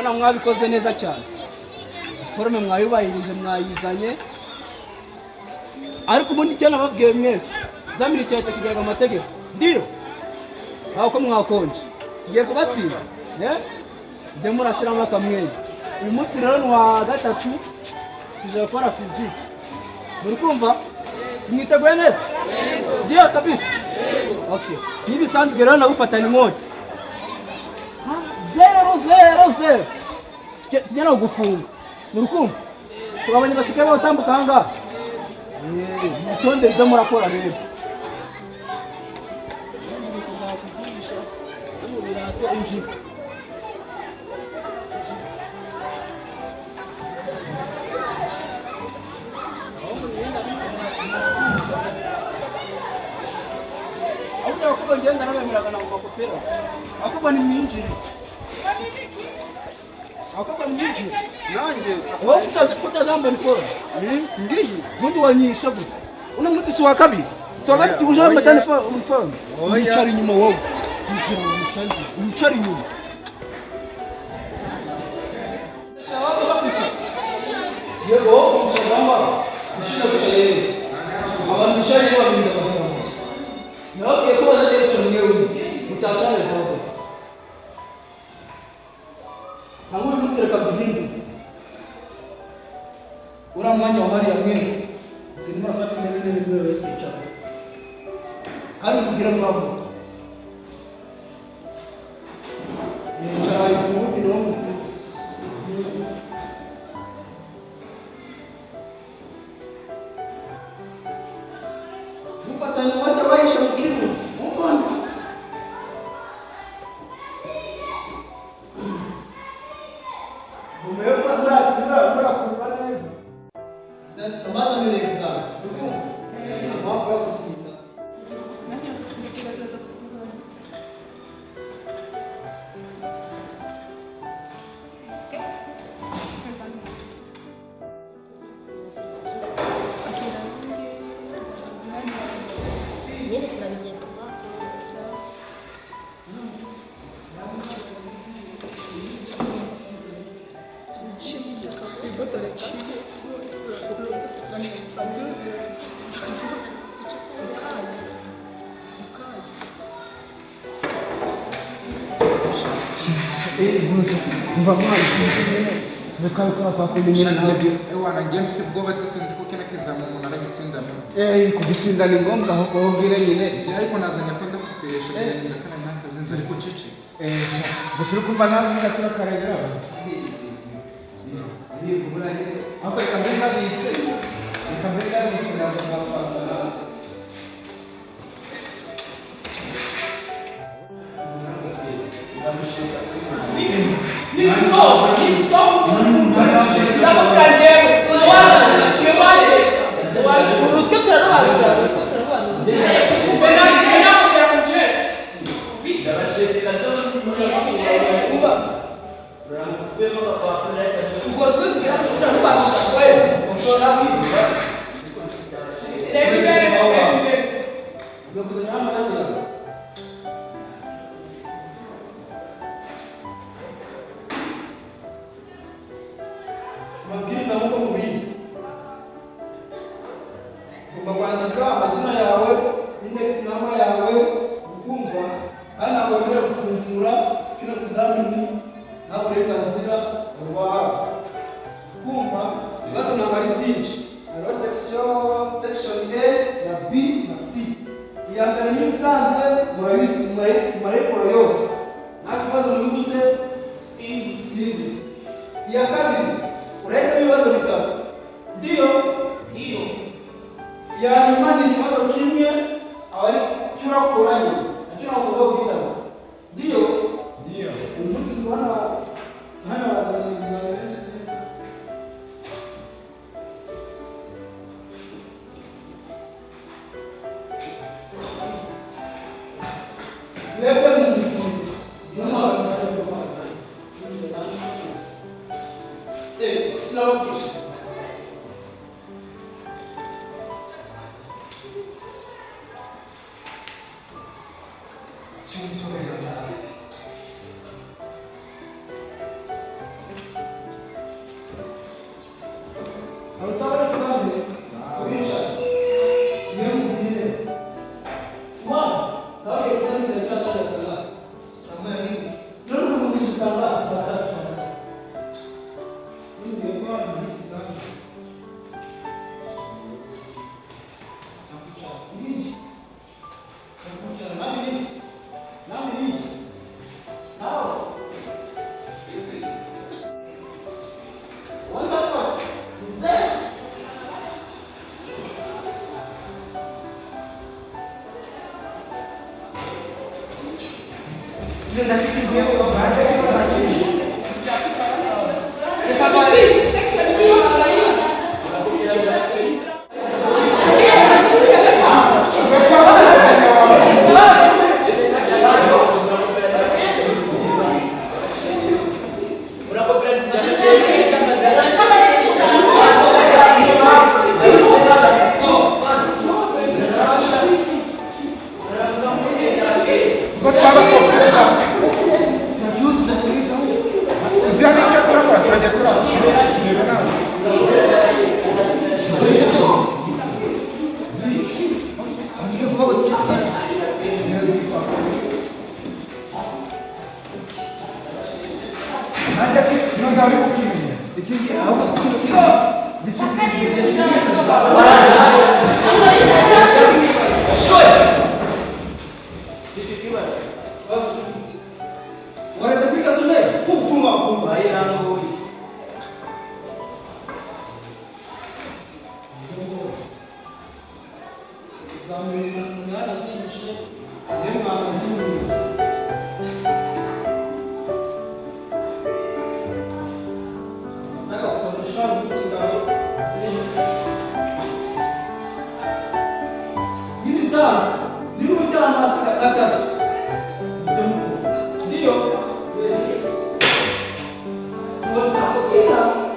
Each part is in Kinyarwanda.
Ndabona mwabikoze neza cyane. Forme mwayubahirije, mwayizanye. Ariko ubundi icyo nababwiye mwese, zamiri cya kigira amategeko. Ndiyo. Aho ko mwakonje. Tugiye kubatsinda. Eh? Mujye murashiramo akamwenyu. Uyu munsi rero ni wa gatatu, tuje gukora physique. Muri kumva? Simwiteguye neza? Ndiyo kabisa? Okay. Nibisanzwe rero nagufatana inkota. 0 0 0. Tujya no gufunga. Muri kumva? So abanye basigaye batambuka aha ngaha. Mwitonde ibyo murakora rero. Injira. Ahubwo abakobwa ngenda nabemeraga ntabwo bakopera. Abakobwa nimwinjire. Abakobwa nimwinjire. Nanjye. Wowe utazambara iniforume. Minsi ngiyi. Ubundi wanyisha gute? Uno munsi si uwa kabiri. Si uwa gatatu uje wambaye iniforume. Oya. Wicara inyuma wowe. Winjira mu mushanzi. Wicara inyuma. Yego, wowe wicara ngaho. Ushinzwe kwicara yewe. Abantu bicaye babiri amafaranga. Nababwiye ko bazajya bicara umwe umwe. Mutatane vuba. Ntabwo uyu munsi reka duhindure. Uriya mwanya wahariye mwese. Mugende murafata intebe nini buri wese yicara. Kandi mugire vuba vuba. Yicara ubundi nawe. Mufatanya watabahisha mu kibuno. Mukona. Murakurura neza. Mbazanire exam. Uri kumva? Nta mpamvu yo gutinda. Nyine turabigenza kwa Ifoto araciye turabyuzuza turabyuzuza mukanya mukanya. Mva mwana, bikabikora kwa kumenyera nawe. Ewana, njye mfite ubwoba, tusinzi ko kino kizami umuntu aragitsindamo. Eh, kugitsinda ni ngombwa, aho ubwire nyine. Njye ariko nazanye ko ndakupesha kugira ngo kana ntakazi nzi ariko cece. Eh, gusa uri kumva nawe uvuga ati bakarebera. Yego, buriya nyine. Ariko reka mbe nabitse. Reka mbe nabitse naza nzapasa naza. Nikusohoka nikusohoka, ndakubwira njyewe iwacu iwacu iwacu. Urutwe turarobanura, urutwe turarobanura. Ubwo nanjye nakubwira ngo njyewe Uba ubwo rutwe tugira turarobanura. Reba imbere, reba imbere. Ugakusanya amanota yawe. Amabwiriza nk'uko mubizi. Ugomba kwandika amazina yawe, index number yawe, ukumva, kandi ntabwo wemerewe gufungura kino kizamini nta burenganzira wari wahawe. Kumva, ibibazo ntabwo ari byinshi. Hariho section A na B na C. Iya mbere n'ibisanzwe murabizi, murayikora yose. Nta kibazo mubizi ute? Simbizi. Iya kabiri, urahitamo ibibazo bitatu. Ndiyo? Ndiyo. Iya nyuma ni ikibazo kimwe, aba ari cyo urakora nyuma. Nacyo ntabwo ugomba guhitamo. Ndiyo? Ndiyo. Uyu munsi ndabona hano bazanye ibizami bimeze neza. Mwebwe mundifunge. Mwamazanye, mwamazanye. Eh, sinababwishe. Subiza hasi. Arutabona ikizamini ubicaye niyo muvunire mwana ntabwo ikizamini cya saa Saa moya nini? None ubu saa ngapi? Saa tatu. Ngiye kwa ikizamini nakucha niji nakucha nami niji nami niji nawe. What the fuck? Mzee. Ubwo twabakomeza uzi hari icyo turakora turajya turakora turebe nawe. Nanjye ati none ari kukimenya Ikindi ahubwo si Basi. Warete kwika sule kufunga funga. Zamiri mwana simishe nemwana simishe. Nataka kuonyesha mtu Ibisanzwe niba ujyana hasi gatatu ndiyo tunakokea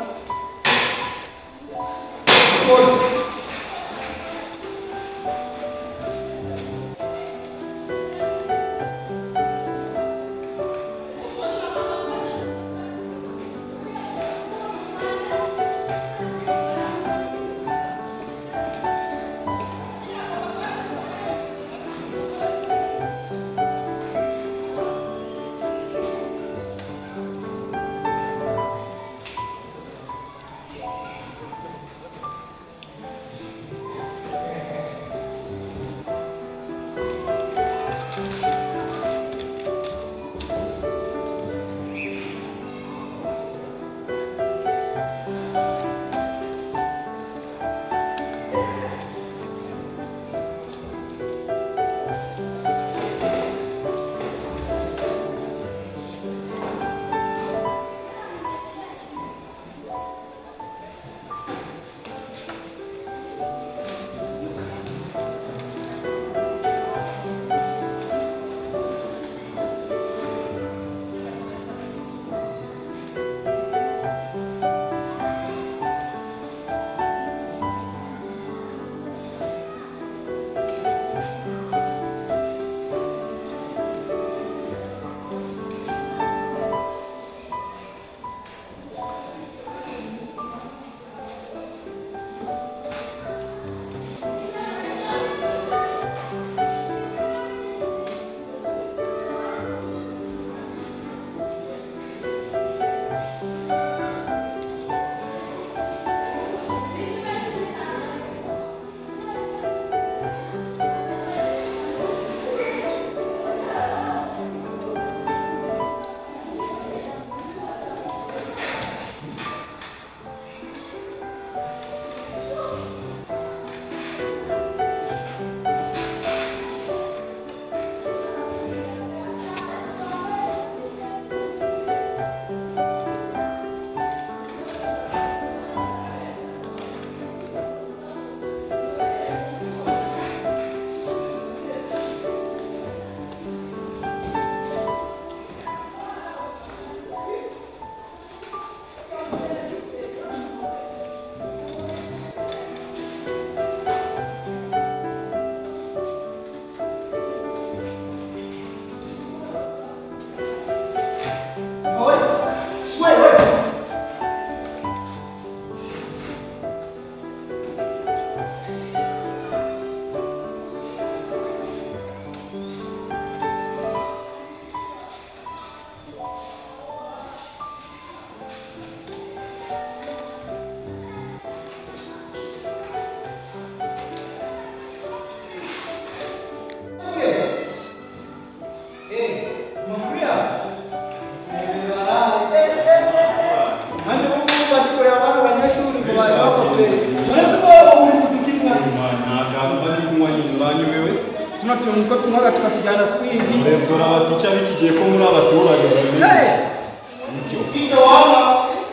Tuno tuntu ko tunywaga tukatujyana swingi. Murebwa abatica b'ikigiye ko muri abaturage. Hey!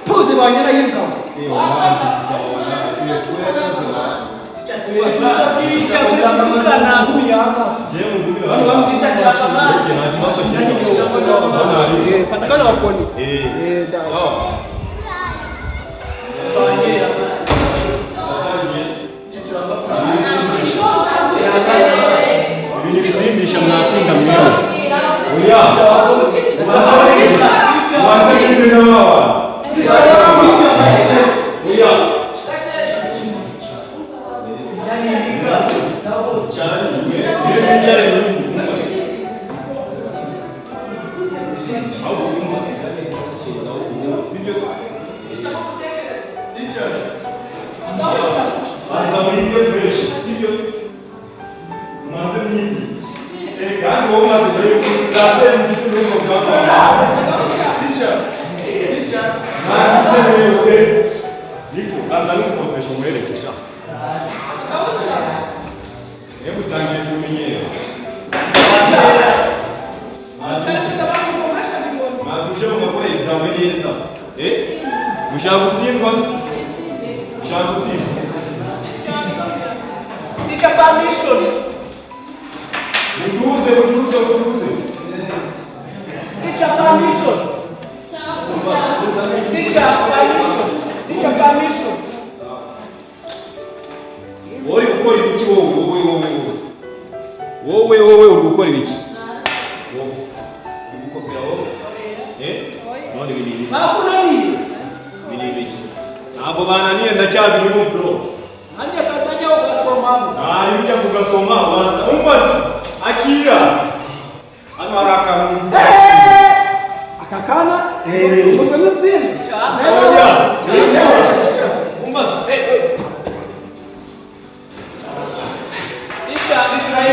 Tuzi banyana yiruka. Fatakana wakoni. Sawa. Ibintu bisindisha mwasinda mwewe. Oya. Mwanze kwinjira wawa. Oya. Banza mwige fresh, sibyo? Mwanze mwige. Kandi wowe umaze kureba sase mu gihugu bwa. Teacher. Teacher. Mwanze mwige. Niko, banza n'ukopesha umwerekesha. Hebu tangiye kumenyera. Mwatuje mugakora examen neza. Mushaka gutsindwa se? Mushaka gutsindwa? Teacher permission. Mutuze, mutuze, mutuze. Teacher permission. Teacher permission. Teacher permission. Uri gukora ibiki wowe wowe wowe wowe wowe wowe uri gukora ibiki? Wowe uri gukopera wowe? None ibi ni ibiki? Bakunaniye. Ibi ni ibiki? Ntabwo bananiye ndacyabirimo bro. Nanjye katajya ugasoma. Ntari bijya kugasoma ubanza umva se akira. Hano hari akantu. Aka kana gusa n'utsinda. Oya. Umva se. Teacher, teacher,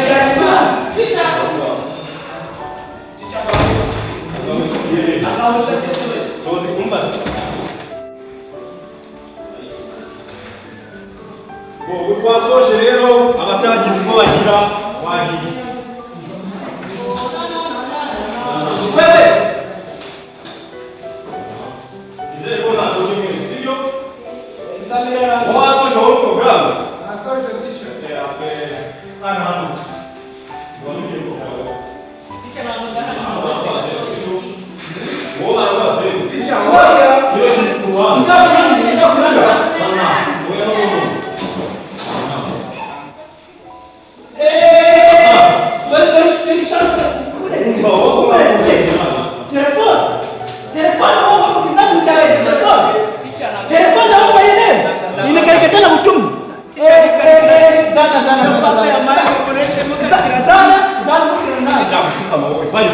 Sozi umva se. Ubu twasoje rero abatagize uko bagira wagiye. Wewe Nizere ko mwasoje mwese sibyo? examen yarangiye. Wowe wasoje wowe porogaramu? Nasoje teacher. Sana hano. Wari ugiye gukora wowe. Wowe barabaze. Teacher, oya. Iyo ni ku ruhande. Ndakunaniye. Sana. Oya no no. Umva wowe Telefone. Telefone wowe ukizamu cyawe telefone. Telefone nawe ubaye neza. Nimekarika tena butumwa. Zana zana zana zana. Zana zana mukira nawe. Pfukama wowe vayo.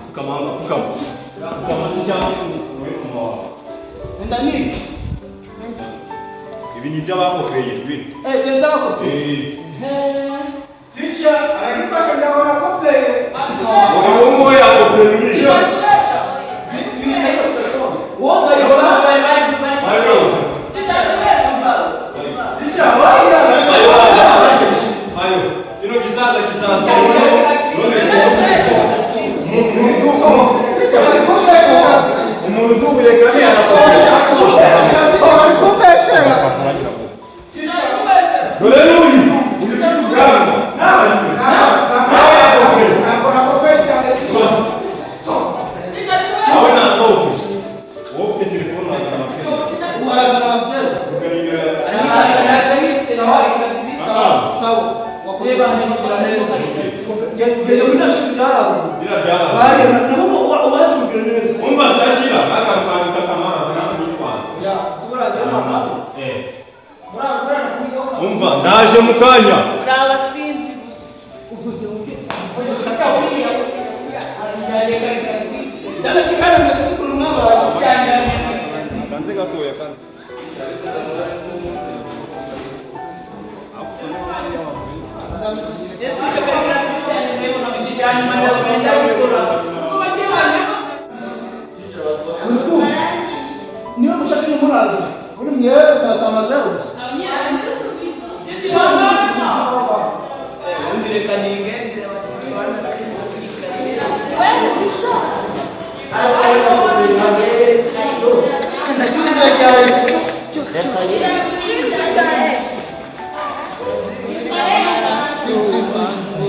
Pfukama hano, pfukama. Pfukama se cyangwa wowe pfukama wawe. Ndani. Ibi ni iby'abakopeye rwino. Tenda wako. Teacher, aragifasha ndabona kopeye. Wowe wowe yakopeye uriya. Woza yora. Ayo. Teacher, oya. Ayo. Kino kizaza kizaza. Umuntu utubuye kandi arasohoka. Dore n'uyu uri ku rugamba. Nawe yakopeye. Nawe nasohoke. Wowe ufite telefone wazana amafaranga. Uharazana ababyeyi. Uganira. Sawa. Sawa. Wakoze kugira neza. Genda muri nashuri byaraho. Biriya byarabaye. Bari nabo ubacungira neza. Umva sakira bakamwandika kamara nakwitwaza. Ya, sura zama. Mura kuyoka. Umva ndaje mu kanya. Uri abasinzi gusa. Uvuze uke. Jana tikana mesiku runaba. Kanze gatoya kanze. Niyo mushaka ni muraguze. Uri mwe saa tamaze gusa. Reka ninge.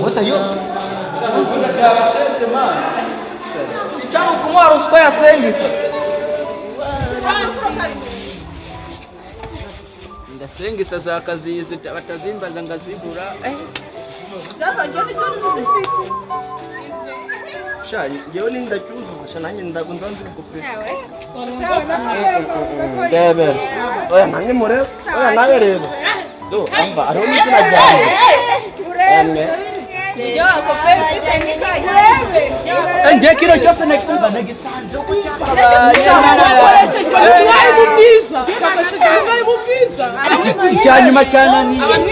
What are you? Icyangwa kumuha ruswa yasengisa. Ndasengisa za kazizi batazimbaza ngazibura. Sha, njyewe nindacyuzuza sha, nanjye ndanze gukopera. Ndebera. Oya, nanjye murebe. Oya, nawe reba. Do, amba hariho n'izina ryawe. Emwe. Ngiye kino cyose nakumva nagisanze uko Bakoresheje umwari mu bwiza. Bakoresheje umwari mu bwiza. Icya nyuma cyananiye. Abantu